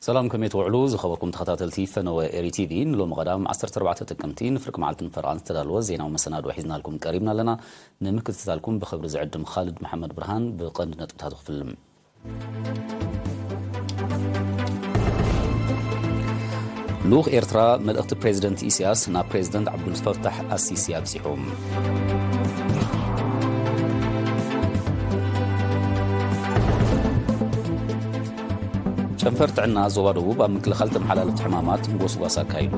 ሰላም፣ ከመይ ትውዕሉ ዝኸበርኩም ተኸታተልቲ ፈነወ ኤሪ ቲቪ? ንሎሚ ቀዳም ዓሰርተ ኣርባዕተ ጥቅምቲ ንፍርቂ መዓልትን ፈረቓን ዝተዳለወ ዜናዊ መሰናድኦ ሒዝናልኩም ቀሪብና ኣለና። ንምክትታልኩም ብኽብሪ ዝዕድም ኻልድ መሓመድ ብርሃን። ብቐንዲ ነጥብታቱ ክፍልም። ልኡኽ ኤርትራ መልእኽቲ ፕሬዚደንት ኢሳያስ ናብ ፕሬዚደንት ዓብዱልፈታሕ ኣሲሲ ኣብጺሑ። ጨንፈር ጥዕና ዞባ ደቡብ ኣብ ምክልኻል ተመሓላለፍቲ ሕማማት ጎስጓስ ኣካይዱ።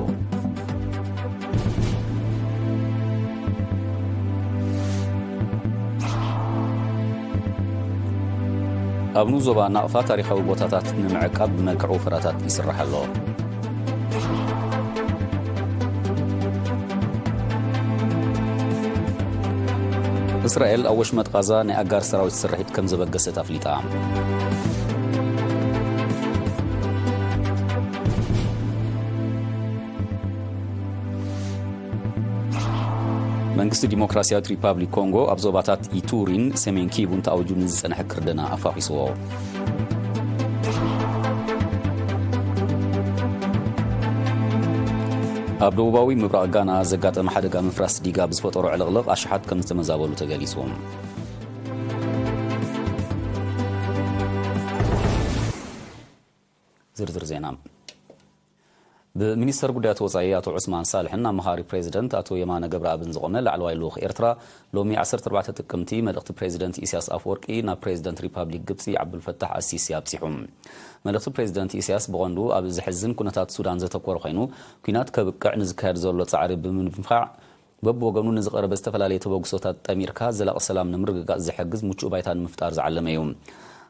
ኣብ ንኡስ ዞባ ናቕፋ ታሪኻዊ ቦታታት ንምዕቃብ ብመልክዕ ወፈራታት ይስራሕ ኣሎ። እስራኤል ኣብ ወሽመጥ ቓዛ ናይ ኣጋር ሰራዊት ስርሒት ከም ዘበገሰት ኣፍሊጣ። መንግስቲ ዲሞክራሲያዊት ሪፓብሊክ ኮንጎ ኣብ ዞባታት ኢቱሪን ሰሜን ኪቡን ተኣዊጁ ንዝጸንሐ ክርደና ኣፋኺስዎ። ኣብ ደቡባዊ ምብራቕ ጋና ዘጋጠመ ሓደጋ ምፍራስ ዲጋ ብዝፈጠሮ ዕልቕልቕ ኣሽሓት ከም ዝተመዛበሉ ተገሊጹ። ዝርዝር ዜና። ብሚኒስተር ጉዳያት ወጻኢ ኣቶ ዑስማን ሳልሕን ኣማኻሪ ፕሬዚደንት ኣቶ የማነ ገብረኣብን ዝቖመ ላዕለዋይ ልኡኽ ኤርትራ፣ ሎሚ ዓሰርተ ኣርባዕተ ጥቅምቲ፣ መልእኽቲ ፕሬዚደንት ኢሳያስ ኣፈወርቂ ናብ ፕሬዚደንት ሪፓብሊክ ግብጺ ዓብዱልፈታሕ ኣሲሲ ኣብጺሑ። መልእኽቲ ፕሬዚደንት ኢሳያስ ብቐንዱ ኣብ ዘሕዝን ኩነታት ሱዳን ዘተኮረ ኮይኑ፣ ኲናት ከብቅዕ ንዝካየድ ዘሎ ጻዕሪ ብምድንፋዕ፣ በብወገኑ ንዝቐረበ ዝተፈላለየ ተበግሶታት ጠሚርካ ዘላቒ ሰላም ንምርግጋጽ ዝሕግዝ ምቹእ ባይታ ንምፍጣር ዝዓለመ እዩ።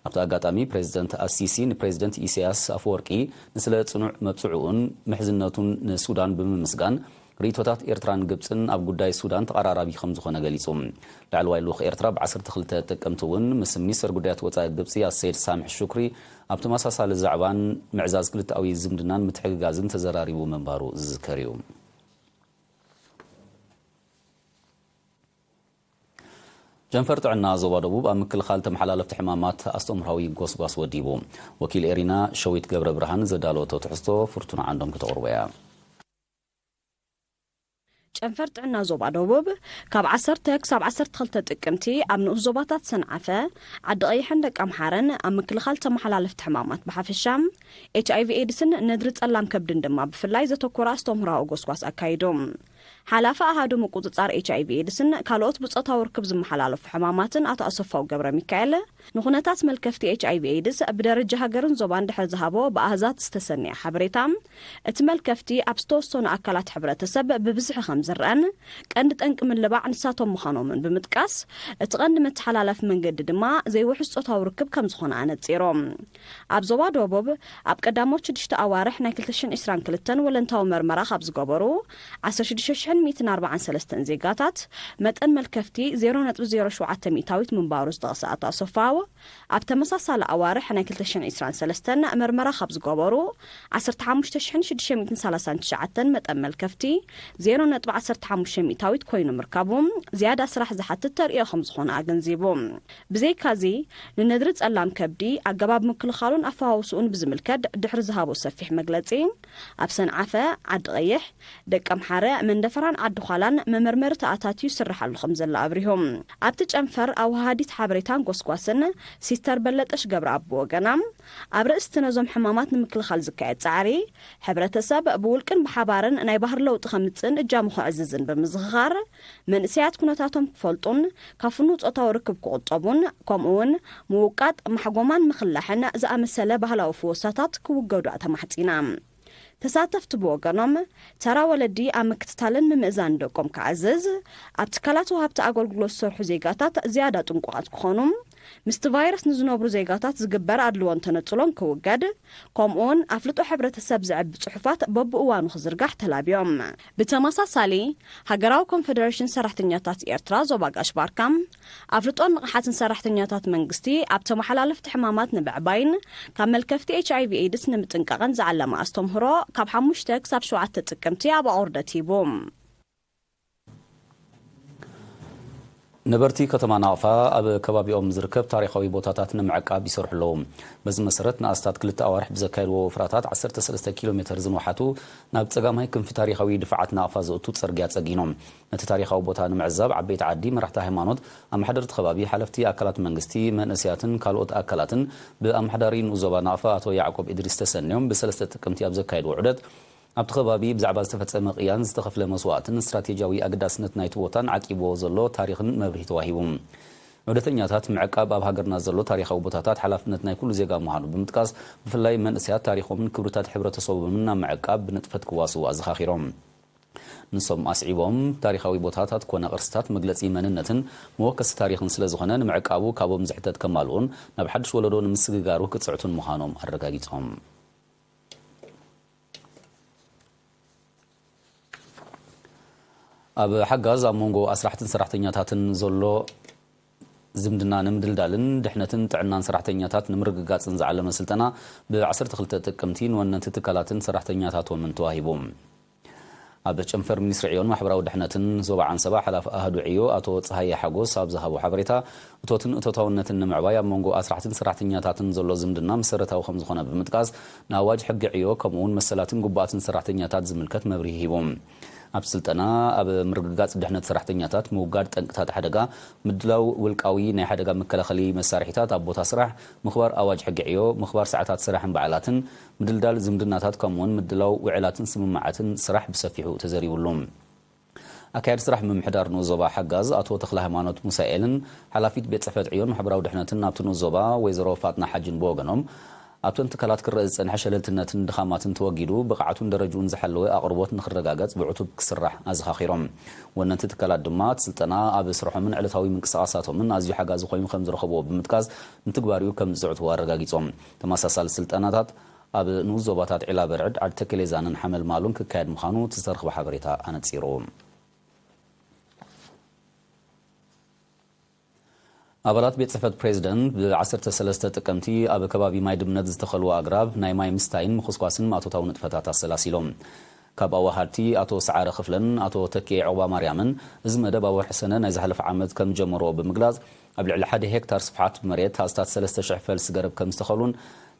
ኣብቲ ኣጋጣሚ፣ ፕሬዚደንት ኣሲሲ ንፕሬዚደንት ኢሳያስ ኣፈወርቂ ንስለ ጽኑዕ መብጽዕኡን ምሕዝነቱን ንሱዳን ብምምስጋን፣ ርእይቶታት ኤርትራን ግብጽን ኣብ ጉዳይ ሱዳን ተቐራራቢ ከም ዝኾነ ገሊጹ። ላዕለዋይ ልኡኽ ኤርትራ ብ ዓሰርተ ክልተ ጥቅምቲ እውን ምስ ሚኒስተር ጉዳያት ወጻኢ ግብጺ ኣሰይድ ሳምሕ ሹክሪ ኣብ ተመሳሳሊ ዛዕባን ምዕዛዝ ክልተኣዊ ዝምድናን ምትሕግጋዝን ተዘራሪቡ ምንባሩ ዝዝከር እዩ። ጨንፈር ጥዕና ዞባ ደቡብ ኣብ ምክልኻል ተመሓላለፍቲ ሕማማት ኣስተምህራዊ ጎስጓስ ወዲቡ። ወኪል ኤሪና ሸዊት ገብረ ብርሃን ዘዳለወቶ ትሕዝቶ ፍርቱና ዓንዶም ክተቕርቦ እያ። ጨንፈር ጥዕና ዞባ ደቡብ ካብ ዓሰርተ ክሳብ ዓሰርተ ክልተ ጥቅምቲ ኣብ ንኡስ ዞባታት ሰንዓፈ፣ ዓዲ ቀይሕን ደቂ ኣምሓረን ኣብ ምክልኻል ተመሓላለፍቲ ሕማማት ብሓፈሻ፣ ኤች ኣይ ቪ ኤድስን ነድሪ ጸላም ከብድን ድማ ብፍላይ ዘተኮረ ኣስተምህራዊ ጎስጓስ ኣካይዱ። ሓላፊ ኣሃዱ ምቁጽጻር ኤች ኣይ ቪ ኤድስን ካልኦት ብጾታዊ ርክብ ዝመሓላለፉ ሕማማትን ኣቶ ኣሰፋው ገብረ ሚካኤል፣ ንኹነታት መልከፍቲ ኤች ኣይ ቪ ኤድስ ብደረጃ ሃገርን ዞባን ድሕሪ ዝሃቦ ብኣሃዛት ዝተሰነየ ሓበሬታ፣ እቲ መልከፍቲ ኣብ ዝተወሰኑ ኣካላት ሕብረተሰብ ብብዝሒ ከም ዝረአን ቀንዲ ጠንቂ ምልባዕ ንሳቶም ምዃኖምን ብምጥቃስ፣ እቲ ቀንዲ መተሓላለፊ መንገዲ ድማ ዘይውሑስ ጾታዊ ርክብ ከም ዝኾነ ኣነጺሮም። ኣብ ዞባ ደቡብ ኣብ ቀዳሞት ሽዱሽተ ኣዋርሕ ናይ ክልተ ሽሕን ዕስራን ክልተን ወለንታዊ መርመራ ካብ ዝገበሩ ዓሰርተ ሽዱሽተ ሽሕን ሚእትን ኣርባዓን ሰለስተን ዜጋታት፣ መጠን መልከፍቲ ዜሮ ነጥቢ ዜሮ ሸውዓተ ሚእታዊት ምንባሩ ዝጠቕሰ ኣቶ ኣሰፋው፣ ኣብ ተመሳሳሊ ኣዋርሕ ናይ ክልተ ሽሕን ዕስራን ሰለስተን መርመራ ካብ ዝገበሩ ዓሰርተ ሓሙሽተ ሽሕን ሽዱሽተ ሚእትን ሰላሳን ትሽዓተን መጠን መልከፍቲ ዜሮ ነጥቢ ዓሰርተ ሓሙሽተ ሚእታዊት ኮይኑ ምርካቡ፣ ዝያዳ ስራሕ ዝሓትት ተርእዮ ከም ዝኾነ ኣገንዚቡ። ብዘይካዚ፣ ንነድሪ ጸላም ከብዲ ኣገባብ ምክልኻሉን ኣፈዋውስኡን ብዝምልከት ድሕሪ ዝሃቦ ሰፊሕ መግለጺ፣ ኣብ ሰንዓፈ፣ ዓዲ ቀይሕ፣ ደቀምሓረ፣ መንደፈራን ዓዲ ዃላን መመርመሪ ተኣታትዩ ይስርሓሉ ከም ዘሎ ኣብሪሁ። ኣብቲ ጨንፈር ኣወሃሃዲት ሓበሬታን ጎስጓስን ሲስተር በለጠሽ ገብረኣብ ብወገና፣ ኣብ ርእስቲ ነዞም ሕማማት ንምክልኻል ዝካየድ ጻዕሪ፣ ሕብረተሰብ ብውልቅን ብሓባርን ናይ ባህሪ ለውጢ ከምጽእን እጃሙ ከዕዝዝን ብምዝኽኻር፣ መንእሰያት ኩነታቶም ክፈልጡን ካብ ፍኑው ጾታዊ ርክብ ክቑጠቡን፣ ከምኡ'ውን ምውቃጥ፣ ማሕጎማን ምኽላሕን ዝኣመሰለ ባህላዊ ፍወሳታት ክውገዱ ተማሕጺና። ተሳተፍቲ ብወገኖም፣ ተራ ወለዲ ኣብ ምክትታልን ምምእዛን ደቆም ክዓዝዝ፣ ኣብ ትካላት ወሃብቲ ኣገልግሎት ዝሰርሑ ዜጋታት ዝያዳ ጥንቁቓት ክኾኑ፣ ምስቲ ቫይረስ ንዝነብሩ ዜጋታት ዝግበር ኣድልዎን ተነጽሎን ክውገድ፣ ከምኡ'ውን ኣፍልጦ ሕብረተሰብ ዘዕቢ ጽሑፋት በብእዋኑ ክዝርጋሕ ተላብዮም። ብተመሳሳሊ፣ ሃገራዊ ኮንፈደሬሽን ሰራሕተኛታት ኤርትራ ዞባ ጋሽ ባርካ፣ ኣፍልጦን ንቕሓትን ሰራሕተኛታት መንግስቲ ኣብ ተመሓላለፍቲ ሕማማት ንምዕባይን ካብ መልከፍቲ ኤች ኣይ ቪ ኤድስ ንምጥንቃቕን ዝዓለመ ኣስተምህሮ ካብ ሓሙሽተ ክሳብ ሸውዓተ ጥቅምቲ ኣብ ኣቑርደት ሂቡ። ነበርቲ ከተማ ናቕፋ ኣብ ከባቢኦም ዝርከብ ታሪኻዊ ቦታታት ንምዕቃብ ይሰርሑ ኣለዉ። በዚ መሰረት ንኣስታት ክልተ ኣዋርሕ ብዘካየድዎ ወፍራታት ዓሰርተ ሰለስተ ኪሎ ሜተር ዝንውሓቱ ናብ ጸጋማይ ክንፊ ታሪኻዊ ድፋዓት ናቕፋ ዘእቱ ጽርግያ ጸጊኖም። ነቲ ታሪኻዊ ቦታ ንምዕዛብ ዓበይቲ ዓዲ፣ መራሕቲ ሃይማኖት፣ ኣመሓደርቲ ከባቢ፣ ሓለፍቲ ኣካላት መንግስቲ፣ መንእሰያትን ካልኦት ኣካላትን ብኣመሓዳሪ ንኡስ ዞባ ናቕፋ ኣቶ ያዕቆብ ኢድሪስ ተሰንዮም ብሰለስተ ጥቅምቲ ኣብ ዘካየድዎ ዑደት ኣብቲ ከባቢ ብዛዕባ ዝተፈጸመ ቅያን ዝተኸፍለ መስዋእትን ስትራቴጂያዊ ኣገዳስነት ናይቲ ቦታን ዓቂብዎ ዘሎ ታሪኽን መብርሂ ተዋሂቡ። ዑደተኛታት ምዕቃብ ኣብ ሃገርና ዘሎ ታሪኻዊ ቦታታት ሓላፍነት ናይ ኩሉ ዜጋ ምዃኑ ብምጥቃስ፣ ብፍላይ መንእሰያት ታሪኾምን ክብርታት ሕብረተሰቦምን ናብ ምዕቃብ ብንጥፈት ክዋስኡ ኣዘኻኺሮም። ንሶም ኣስዒቦም፣ ታሪኻዊ ቦታታት ኮነ ቅርስታት መግለጺ መንነትን መወከሲ ታሪኽን ስለ ዝኾነ፣ ንምዕቃቡ ካብኦም ዝሕተት ከማልኡን ናብ ሓድሽ ወለዶ ንምስግጋሩ ክጽዕቱን ምዃኖም ኣረጋጊጾም። ኣብ ሓጋዝ ኣብ መንጎ ኣስራሕትን ሰራሕተኛታትን ዘሎ ዝምድና ንምድልዳልን ድሕነትን ጥዕናን ሰራሕተኛታት ንምርግጋጽን ዝዓለመ ስልጠና ብ ዓሰርተ ክልተ ጥቅምቲ ንወነንቲ ትካላትን ሰራሕተኛታቶምን ተዋሂቡ። ኣብ ጨንፈር ሚኒስትሪ ዕዮን ማሕበራዊ ድሕነትን ዞባ ዓንሰባ ሓላፊ ኣሃዱ ዕዮ ኣቶ ጸሃየ ሓጎስ ኣብ ዝሃቦ ሓበሬታ፣ እቶትን እቶታውነትን ንምዕባይ ኣብ መንጎ ኣስራሕትን ሰራሕተኛታትን ዘሎ ዝምድና መሰረታዊ ከም ዝኾነ ብምጥቃስ፣ ንኣዋጅ ሕጊ ዕዮ ከምኡ እውን መሰላትን ግቡኣትን ሰራሕተኛታት ዝምልከት መብርሂ ሂቡ። ኣብ ስልጠና ኣብ ምርግጋጽ ድሕነት ሰራሕተኛታት፣ ምውጋድ ጠንቅታት ሓደጋ፣ ምድላው ውልቃዊ ናይ ሓደጋ መከላኸሊ መሳርሒታት ኣብ ቦታ ስራሕ፣ ምኽባር ኣዋጅ ሕጊ ዕዮ፣ ምኽባር ሰዓታት ስራሕን በዓላትን፣ ምድልዳል ዝምድናታት ከምኡውን ምድላው ውዕላትን ስምምዓትን ስራሕ ብሰፊሑ ተዘሪቡሉ። ኣካያዲ ስራሕ ምምሕዳር ንኡስ ዞባ ሓጋዝ ኣቶ ተኽለ ሃይማኖት ሙሳኤልን ሓላፊት ቤት ጽሕፈት ዕዮን ማሕበራዊ ድሕነትን ናብቲ ንኡስ ዞባ ወይዘሮ ፋጥና ሓጅን ብወገኖም፣ ኣብተን ትካላት ክረአ ዝጸንሐ ሸለልትነትን ድኻማትን ተወጊዱ ብቕዓቱን ደረጅኡን ዝሓለወ ኣቕርቦት ንክረጋገጽ ብዕቱብ ክስራሕ ኣዘኻኺሮም። ወነንቲ ትካላት ድማ እቲ ስልጠና ኣብ ስርሖምን ዕለታዊ ምንቅስቓሳቶምን ኣዝዩ ሓጋዚ ኮይኑ ከም ዝረኸብዎ ብምጥቃስ፣ ንትግባሪኡ ከም ዝጽዕትዎ ኣረጋጊጾም። ተመሳሳሊ ስልጠናታት ኣብ ንኡስ ዞባታት ዒላ በርዕድ፣ ዓዲ ተከሌዛንን ሓመልማሉን ክካየድ ምዃኑ እቲ ዝተረኽበ ሓበሬታ ኣነጺሩ። ኣባላት ቤት ጽሕፈት ፕሬዚደንት ብ ዓሰርተ ሰለስተ ጥቅምቲ ኣብ ከባቢ ማይ ድምነት ዝተኸልዎ ኣግራብ ናይ ማይ ምስታይን ምኹስኳስን ማእቶታዊ ንጥፈታት ኣሰላሲሎም። ካብ ኣዋሃድቲ ኣቶ ሰዓረ ክፍለን ኣቶ ተኪኤ ዑቕባ ማርያምን፣ እዚ መደብ ኣብ ወርሒ ሰነ ናይ ዝሓለፈ ዓመት ከም ዝጀመርዎ ብምግላጽ፣ ኣብ ልዕሊ ሓደ ሄክታር ስፍሓት መሬት ኣስታት ሰለስተ ሽሕ ፈልሲ ገረብ ከም ዝተኸሉን፣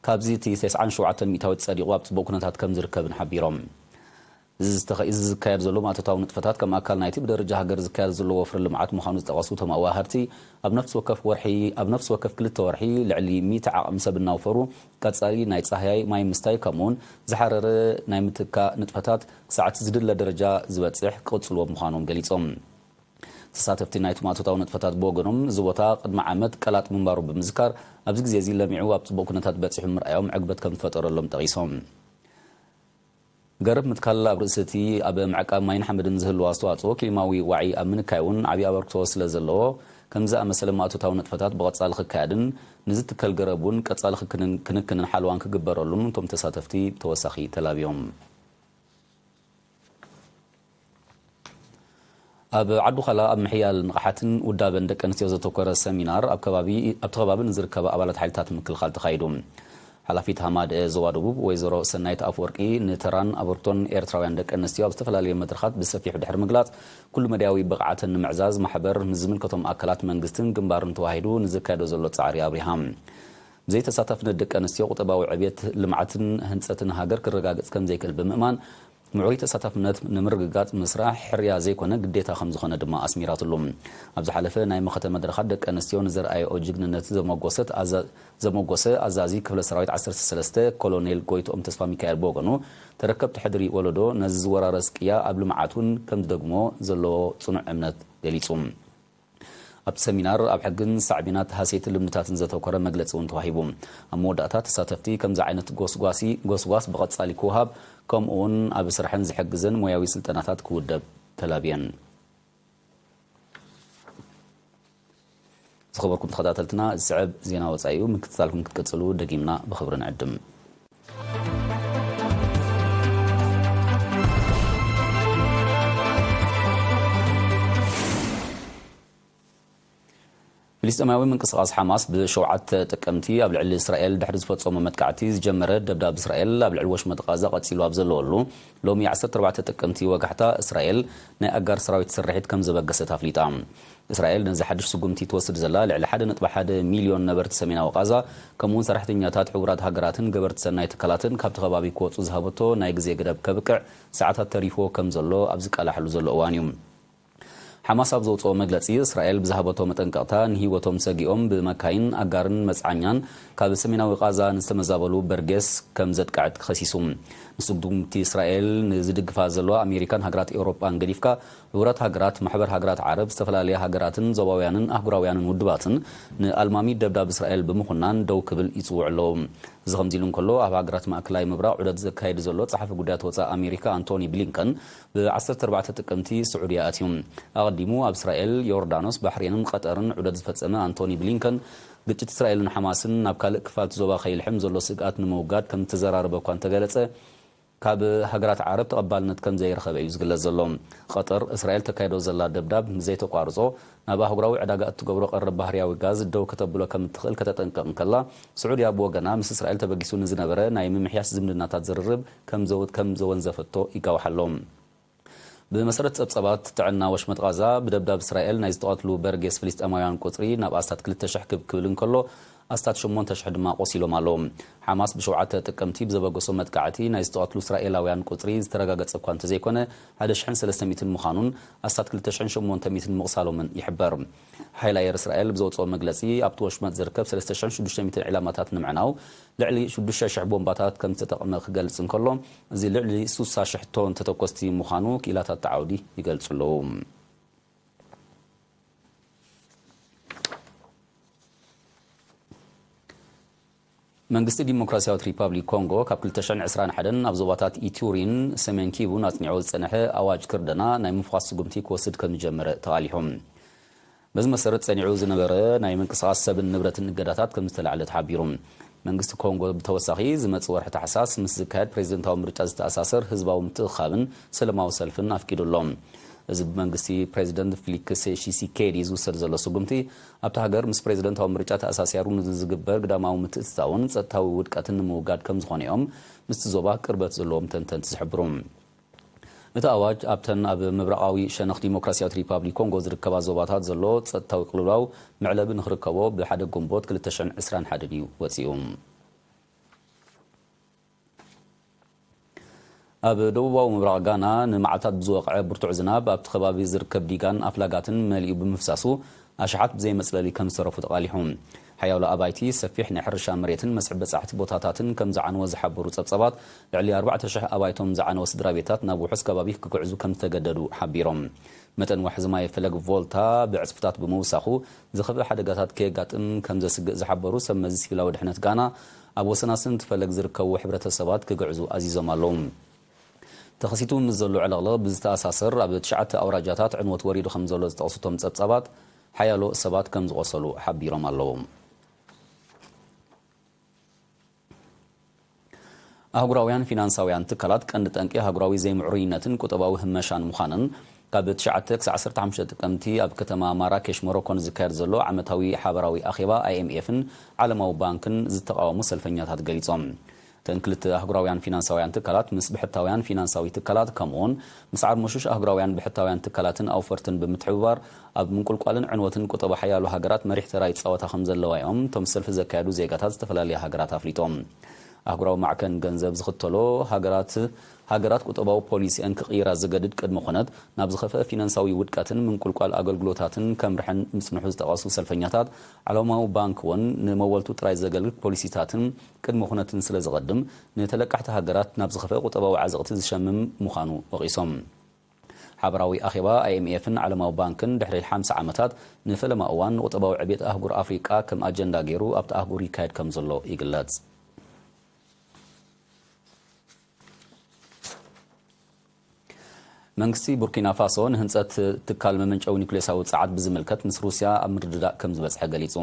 ካብዚ እቲ ተስዓን ሸውዓተን ሚእታዊት ጸዲቑ ኣብ ጽቡቕ ኩነታት ከም ዝርከብን ሓቢሮም። እዚ ዝተኸ-፣ እዚ ዝካየድ ዘሎ ማእቶታዊ ንጥፈታት ከም ኣካል ናይቲ ብደረጃ ሃገር ዝካየድ ዘሎ ወፍሪ ልምዓት ምዃኑ ዝጠቐሱ እቶም ኣዋሃድቲ፣ ኣብ ነፍሲ ወከፍ ወርሒ፣ ኣብ ነፍሲ ወከፍ ክልተ ወርሒ ልዕሊ ሚእቲ ዓቕሚ ሰብ እናውፈሩ ቀጻሊ ናይ ጻህያይ ማይ ምስታይ ከምኡውን ዝሓረረ ናይ ምትካእ ንጥፈታት ክሳዕ እቲ ዝድለ ደረጃ ዝበጽሕ ክቕጽልዎ ምዃኖም ገሊጾም። ተሳተፍቲ ናይቲ ማእቶታዊ ንጥፈታት ብወገኖም፣ እዚ ቦታ ቅድሚ ዓመት ቀላጥ ምንባሩ ብምዝካር፣ ኣብዚ ግዜ እዚ ለሚዑ ኣብ ጽቡቕ ኩነታት በጺሑ ምርኣዮም ዕግበት ከም ዝፈጠረሎም ጠቒሶም። ገረብ ምትካል ኣብ ርእሲ እቲ ኣብ ምዕቃብ ማይን ሓመድን ዝህልዎ ኣስተዋጽኦ፣ ክሊማዊ ዋዒ ኣብ ምንካይ እውን ዓብዪ ኣበርክቶ ስለ ዘለዎ፣ ከምዚ ዝኣመሰለ ማእቶታዊ ንጥፈታት ብቐጻሊ ክካየድን፣ ንዝትከል ገረብ እውን ቀጻሊ ክክንን-፣ ክንክንን ሓለዋን ክግበረሉን እቶም ተሳተፍቲ ብተወሳኺ ተላብዮም። ኣብ ዓዲ ዃላ ኣብ ምሕያል ንቕሓትን ውዳበን ደቂ ኣንስትዮ ዘተኮረ ሰሚናር ኣብ ከባቢ፣ ኣብቲ ከባቢ ንዝርከባ ኣባላት ሓይልታት ምክልኻል ተኻይዱ። ሓላፊት ሃማደኤ ዞባ ደቡብ ወይዘሮ ሰናይት ኣፍወርቂ፣ ንተራን ኣበርክቶን ኤርትራውያን ደቂ ኣንስትዮ ኣብ ዝተፈላለዩ መድረኻት ብሰፊሑ ድሕሪ ምግላጽ፣ ኩሉ መዳያዊ ብቕዓተን ንምዕዛዝ ማሕበር ምስ ዝምልከቶም ኣካላት መንግስትን ግንባርን ተዋሂዱ ንዝካየዶ ዘሎ ጻዕሪ ኣብሪሃ። ብዘይ ተሳታፍነት ደቂ ኣንስትዮ ቁጠባዊ ዕብየት፣ ልምዓትን ህንጸትን ሃገር ክረጋገጽ ከም ዘይክእል ብምእማን፣ ምዕሩይ ተሳታፍነት ንምርግጋጽ ምስራሕ ሕርያ ዘይኮነ ግዴታ ከም ዝኾነ ድማ ኣስሚራትሉ። ኣብ ዝሓለፈ ናይ መኸተ መድረኻት ደቂ ኣንስትዮ ንዘርኣየኦ ጅግንነት ዘመጎሰት ኣዛ-፣ ዘመጎሰ ኣዛዚ ክፍለ ሰራዊት ዓሰርተ ሰለስተ ኮሎኔል ጎይትኦም ተስፋ ሚካኤል ብወገኑ፣ ተረከብቲ ሕድሪ ወለዶ ነዚ ዝወራረስ ቅያ ኣብ ልምዓት እውን ከም ዝደግሞ ዘለዎ ጽኑዕ እምነት ገሊጹ። ኣብቲ ሰሚናር ኣብ ሕግን ሳዕቤናት ሃሴትን ልምድታትን ዘተኮረ መግለጺ እውን ተዋሂቡ። ኣብ መወዳእታ ተሳተፍቲ ከምዚ ዓይነት ጎስጓሲ-፣ ጎስጓስ ብቐጻሊ ክወሃብ፣ ከምኡ እውን ኣብ ስራሐን ዝሕግዘን ሞያዊ ስልጠናታት ክውደብ ተላብየን። ዝኸበርኩም ተኸታተልትና፣ ዝስዕብ ዜና ወጻኢ እዩ። ምክትታልኩም ክትቅጽሉ ደጊምና ብኽብሪ ንዕድም። ፍልስጤማዊ ምንቅስቓስ ሓማስ ብ7 ጥቅምቲ ኣብ ልዕሊ እስራኤል ድሕሪ ዝፈጸሞ መጥቃዕቲ ዝጀመረ ደብዳብ እስራኤል ኣብ ልዕሊ ወሽመጥ ቃዛ ቀጺሉ ኣብ ዘለወሉ፣ ሎሚ ዓሰርተ ኣርባዕተ ጥቅምቲ ወጋሕታ እስራኤል ናይ ኣጋር ሰራዊት ስርሒት ከም ዘበገሰት ኣፍሊጣ። እስራኤል ነዚ ሓድሽ ስጉምቲ ትወስድ ዘላ፣ ልዕሊ ሓደ ነጥቢ ሓደ ሚልዮን ነበርቲ ሰሜናዊ ቃዛ፣ ከምኡውን ሰራሕተኛታት ሕቡራት ሃገራትን ገበርቲ ሰናይ ትካላትን ካብቲ ከባቢ ክወጹ ዝሃበቶ ናይ ግዜ ገደብ ከብቅዕ ሰዓታት ተሪፍዎ ከም ዘሎ ኣብዚ ቃላሕሉ ዘሎ እዋን እዩ። ሓማስ ኣብ ዘውፅኦ መግለፂ፣ እስራኤል ብዝሃበቶ መጠንቀቕታ ንህይወቶም ሰጊኦም ብመካይን ኣጋርን መፅዓኛን ካብ ሰሜናዊ ቃዛ ንዝተመዛበሉ በርጌስ ከም ዘጥቅዐት ከሲሱ። ንስጉምቲ እስራኤል ንዝድግፋ ዘለዋ ኣሜሪካን ሃገራት ኤውሮጳን ገዲፍካ፣ ሕቡራት ሃገራት፣ ማሕበር ሃገራት ዓረብ፣ ዝተፈላለያ ሃገራትን ዞባውያንን ኣህጉራውያንን ውድባትን ንኣልማሚ ደብዳብ እስራኤል ብምኹናን ደው ክብል ይፅውዑ ኣለዉ። እዚ ከምዚ ኢሉ እንከሎ፣ ኣብ ሃገራት ማእከላይ ምብራቕ ዑደት ዘካየዱ ዘሎ ጸሓፊ ጉዳያት ወጻኢ ኣሜሪካ ኣንቶኒ ብሊንከን ብ ዓሰርተ ኣርባዕተ ጥቅምቲ ስዑድያ ኣትዩ። ኣቐዲሙ ኣብ እስራኤል፣ ዮርዳኖስ፣ ባሕሬንን ቀጠርን ዑደት ዝፈጸመ ኣንቶኒ ብሊንከን፣ ግጭት እስራኤልን ሓማስን ናብ ካልእ ክፋል እቲ ዞባ ከይልሕም ዘሎ ስግኣት ንምውጋድ ከም ዝተዘራረበ እኳ እንተገለጸ፣ ካብ ሃገራት ዓረብ ተቐባልነት ከም ዘይረኸበ እዩ ዝግለጽ ዘሎ። ቀጠር፣ እስራኤል ተካይዶ ዘላ ደብዳብ ምስ ዘይተቋርጾ፣ ናብ ኣህጉራዊ ዕዳጋ እትገብሮ ቀረብ ባህርያዊ ጋዝ ደው ከተብሎ ከም እትኽእል ከተጠንቅቕ እንከላ፣ ስዑድያ ብወገና ምስ እስራኤል ተበጊሱ ንዝነበረ ናይ ምምሕያሽ ዝምድናታት ዝርርብ ከም ዘው-፣ ከም ዘወንዘፈቶ ይጋውሕ ኣሎ። ብመሰረት ጸብጸባት ጥዕና ወሽመጥ ቃዛ፣ ብደብዳብ እስራኤል ናይ ዝተቐትሉ በርጌስ ፍልስጤማውያን ቁጽሪ ናብ ኣስታት ክልተ ሽሕ ክብ ክብል እንከሎ፣ ኣስታት ሸሞንተ ሽሕ ድማ ቆሲሎም ኣለዉ። ሓማስ ብ7 ጥቅምቲ ብዘበገሶ መጥቃዕቲ ናይ ዝተቐትሉ እስራኤላውያን ቁጽሪ ዝተረጋገጸ እኳ እንተዘይኮነ፣ ሓደ ሽሕን ሰለስተ ሚእትን ምዃኑን ኣስታት ክልተ ሽሕን ሸሞንተ ሚእትን ምቑሳሎምን ይሕበር። ሓይሊ ኣየር እስራኤል ብዘውጽኦ መግለጺ፣ ኣብቲ ወሽመጥ ዝርከብ ሰለስተ ሽሕን ሽዱሽተ ሚእትን ዒላማታት ንምዕናው፣ ልዕሊ ሽዱሽተ ሽሕ ቦምባታት ከም ዝተጠቕመ ክገልጽ እንከሎ፣ እዚ ልዕሊ ሱሳ ሽሕ ቶን ተተኮስቲ ምዃኑ ክኢላታት እቲ ዓውዲ ይገልጹ ኣለዉ። መንግስቲ ዲሞክራሲያዊት ሪፓብሊክ ኮንጎ ካብ ክልተ ሽሕን ዕስራን ሓደን ኣብ ዞባታት ኢቱሪን ሰሜን ኪቡን ኣጽኒዑ ዝጸንሐ ኣዋጅ ክርደና ናይ ምፍዃስ ስጉምቲ ክወስድ ከም ዝጀመረ ተቓሊሑ። በዚ መሰረት ጸኒዑ ዝነበረ ናይ ምንቅስቓስ ሰብን ንብረትን እገዳታት ከም ዝተላዕለ ተሓቢሩ። መንግስቲ ኮንጎ ብተወሳኺ ዝመጽእ ወርሒ ታሕሳስ ምስ ዝካየድ ፕሬዚደንታዊ ምርጫ ዝተኣሳሰር ህዝባዊ ምትእኽኻብን ሰላማዊ ሰልፍን ኣፍቂዱ ኣሎ። እዚ ብመንግስቲ ፕሬዚደንት ፊሊክስ ሺሲኬዲ ዝውሰድ ዘሎ ስጉምቲ፣ ኣብታ ሃገር ምስ ፕሬዚደንታዊ ምርጫ ተኣሳሲሩ ንዝግበር ግዳማዊ ምትእትታውን ጸጥታዊ ውድቀትን ንምውጋድ ከም ዝኾነ እዮም ምስቲ ዞባ ቅርበት ዘለዎም ተንተንቲ ዝሕብሩ። እቲ ኣዋጅ ኣብተን ኣብ ምብራቓዊ ሸነኽ ዲሞክራሲያዊት ሪፓብሊክ ኮንጎ ዝርከባ ዞባታት ዘሎ ጸጥታዊ ቅልውላው መዕለቢ ንኽርከቦ ብሓደ ግንቦት ክልተ ሽሕን ዕስራን ሓደን እዩ ወጺኡ። ኣብ ደቡባዊ ምብራቕ ጋና ንመዓልታት ብዝወቕዐ ብርቱዕ ዝናብ፣ ኣብቲ ከባቢ ዝርከብ ዲጋን ኣፍላጋትን መሊኡ ብምፍሳሱ፣ ኣሽሓት ብዘይ መጽለሊ ከም ዝተረፉ ተቓሊሑ። ሓያሎ ኣባይቲ፣ ሰፊሕ ናይ ሕርሻ መሬትን መስሕብ በጻሕቲ ቦታታትን ከም ዝዓነወ ዝሓበሩ ጸብጻባት፣ ልዕሊ ኣርባዕተ ሽሕ ኣባይቶም ዝዓነወ ስድራ ቤታት ናብ ውሑስ ከባቢ ክግዕዙ ከም ዝተገደዱ ሓቢሮም። መጠን ዋሕዚ ማይ ፈለግ ቮልታ ብዕጽፍታት ብምውሳኹ፣ ዝኸፍአ ሓደጋታት ከየጋጥም ከም ዘስግእ ዝሓበሩ ሰብ መዚ ሲቪላዊ ድሕነት ጋና፣ ኣብ ወሰናስን እቲ ፈለግ ዝርከቡ ሕብረተሰባት ክግዕዙ ኣዚዞም ኣለዉ። ተኸሲቱ ምስ ዘሎ ዕልቕልቕ ብዝተኣሳሰር፣ ኣብ ትሽዓተ ኣውራጃታት ዕንወት ወሪዱ ከም ዘሎ ዝጠቕሱ እቶም ጸብጻባት፣ ሓያሎ ሰባት ከም ዝቖሰሉ ሓቢሮም ኣለዉ። ኣህጉራውያን ፊናንሳውያን ትካላት ቀንዲ ጠንቂ ኣህጉራዊ ዘይምዕሩይነትን ቁጠባዊ ህመሻን ምዃንን፣ ካብ ትሽዓተ ክሳዕ ዓሰርተ ሓሙሽተ ጥቅምቲ ኣብ ከተማ ማራኬሽ ሞሮኮ ንዝካየድ ዘሎ ዓመታዊ ሓበራዊ ኣኼባ ኣይኤምኤፍን ዓለማዊ ባንክን ዝተቓወሙ ሰልፈኛታት ገሊጾም። እተን ክልተ ኣህጉራውያን ፊናንሳውያን ትካላት ምስ ብሕታውያን ፊናንሳዊ ትካላት፣ ከምኡውን ምስ ዓርሞሹሽ ኣህጉራውያን ብሕታውያን ትካላትን ኣውፈርትን ብምትሕብባር፣ ኣብ ምንቁልቋልን ዕንወትን ቁጠባ ሓያሎ ሃገራት መሪሕ ተራ ይጻወታ ከም ዘለዋ እዮም እቶም ሰልፊ ዘካየዱ ዜጋታት ዝተፈላለያ ሃገራት ኣፍሊጦም። ኣህጉራዊ ማዕከን ገንዘብ ዝኽተሎ ሃገራት፣ ሃገራት ቁጠባዊ ፖሊሲአን ክቕይራ ዝገድድ ቅድመ ኩነት ናብ ዝኸፍአ ፊናንሳዊ ውድቀትን ምንቁልቋል ኣገልግሎታትን ከምርሐን ምጽንሑ ዝጠቐሱ ሰልፈኛታት፣ ዓለማዊ ባንክ እውን ንመወልቱ ጥራይ ዘገልግል ፖሊሲታትን ቅድመ ኩነትን ስለ ዘቐድም፣ ንተለቃሕቲ ሃገራት ናብ ዝኸፍአ ቁጠባዊ ዓዘቕቲ ዝሸምም ምዃኑ ወቒሶም። ሓበራዊ ኣኼባ ኣይኤምኤፍን ዓለማዊ ባንክን ድሕሪ ሓምሳ ዓመታት ንፈለማ እዋን ንቁጠባዊ ዕቤት ኣህጉር ኣፍሪቃ ከም ኣጀንዳ ገይሩ ኣብቲ ኣህጉር ይካየድ ከም ዘሎ ይግለጽ። መንግስቲ ቡርኪና ፋሶ ንህንጸት ትካል መመንጨዊ ኒውክሌሳዊ ጸዓት ብዝምልከት ምስ ሩስያ ኣብ ምርድዳእ ከም ዝበጽሐ ገሊጹ።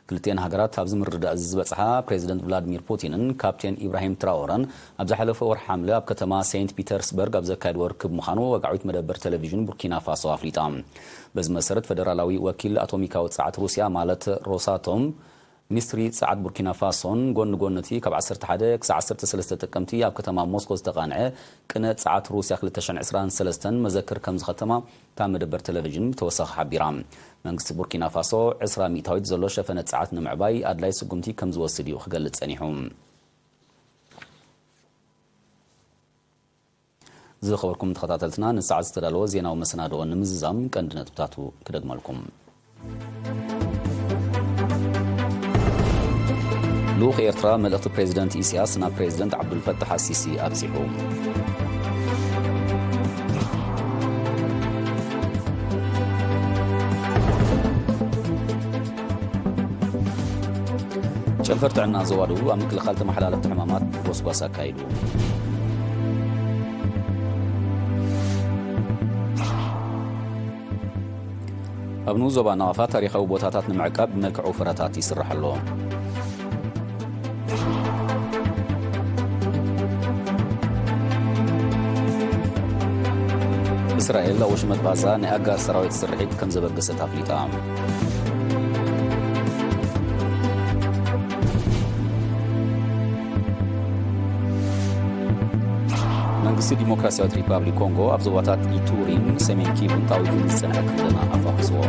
ክልቲኤን ሃገራት ኣብዚ ምርድዳእ እዚ ዝበጽሓ ፕሬዚደንት ቭላድሚር ፑቲንን ካፕቴን ኢብራሂም ትራኦረን ኣብ ዝሓለፈ ወርሒ ሓምለ ኣብ ከተማ ሴንት ፒተርስበርግ ኣብ ዘካየድዎ ርክብ ምዃኑ ወግዓዊት መደበር ቴሌቪዥን ቡርኪና ፋሶ ኣፍሊጣ። በዚ መሰረት ፈደራላዊ ወኪል ኣቶሚካዊ ጸዓት ሩስያ ማለት ሮሳቶም፣ ሚኒስትሪ ጸዓት ቡርኪና ፋሶን ጎኒ ጎኒ እቲ ካብ ዓሰርተ ሓደ ክሳብ ዓሰርተ ሰለስተ ጥቅምቲ ኣብ ከተማ ሞስኮ ዝተቓንዐ ቅነ ጸዓት ሩስያ ክልተ ሽሕን ዕስራን ሰለስተን መዘክር ከም ዝኸተማ እታ መደበር ቴሌቪዥን ብተወሳኺ ሓቢራ። መንግስቲ ቡርኪና ፋሶ ዕስራ ሚእታዊት ዘሎ ሸፈነ ጸዓት ንምዕባይ ኣድላይ ስጉምቲ ከም ዝወስድ እዩ ክገልጽ ጸኒሑ። ዝኸበርኩም ተኸታተልትና፣ ንሰዓት ዝተዳለወ ዜናዊ መሰናድኦ ንምዝዛም ቀንዲ ነጥብታቱ ክደግመልኩም። ልኡኽ ኤርትራ መልእኽቲ ፕሬዚደንት ኢሳያስ ናብ ፕሬዚደንት ዓብዱልፈታሕ ኣሲሲ ኣብጺሑ። ጨንፈር ጥዕና ዞባ ደቡብ ኣብ ምክልኻል ተመሓላለፍቲ ሕማማት ጎስጓስ ኣካይዱ። ኣብ ንኡስ ዞባ ናቕፋ ታሪኻዊ ቦታታት ንምዕቃብ ብመልክዕ ወፈራታት ይስራሕ ኣሎ። እስራኤል ኣብ ወሽመጥ ጋዛ ናይ ኣጋር ሰራዊት ስርሒት ከም ዘበገሰት ኣፍሊጣ። መንግስቲ ዲሞክራሲያዊት ሪፓብሊክ ኮንጎ ኣብ ዞባታት ኢቱሪን ሰሜን ኪቡን ጣዊትን ዝጸንሐ ክልተና ኣፋኹስዎ።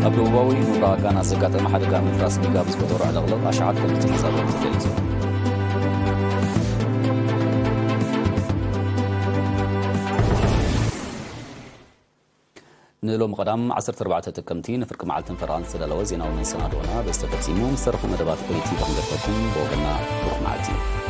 ኣብ ደቡባዊ ምብራቕ ጋና ዘጋጠመ ሓደጋ ምፍራስ ዲጋ ብዝፈጠሮ ዕልቕልቕ ኣሽሓት ከምቲ ተመዛበልቲ ተገሊጹ። ንሎሚ ቀዳም ዓሰርተ ኣርባዕተ ጥቅምቲ ንፍርቂ መዓልትን ፈረቓን ዝተዳለወ ዜናዊ መሰናድኦና በዚ ተፈጺሙ። ምስ ተረፉ መደባት ኦኤቲ ክንገድፈኩም ብወገና ብሩኽ መዓልቲ።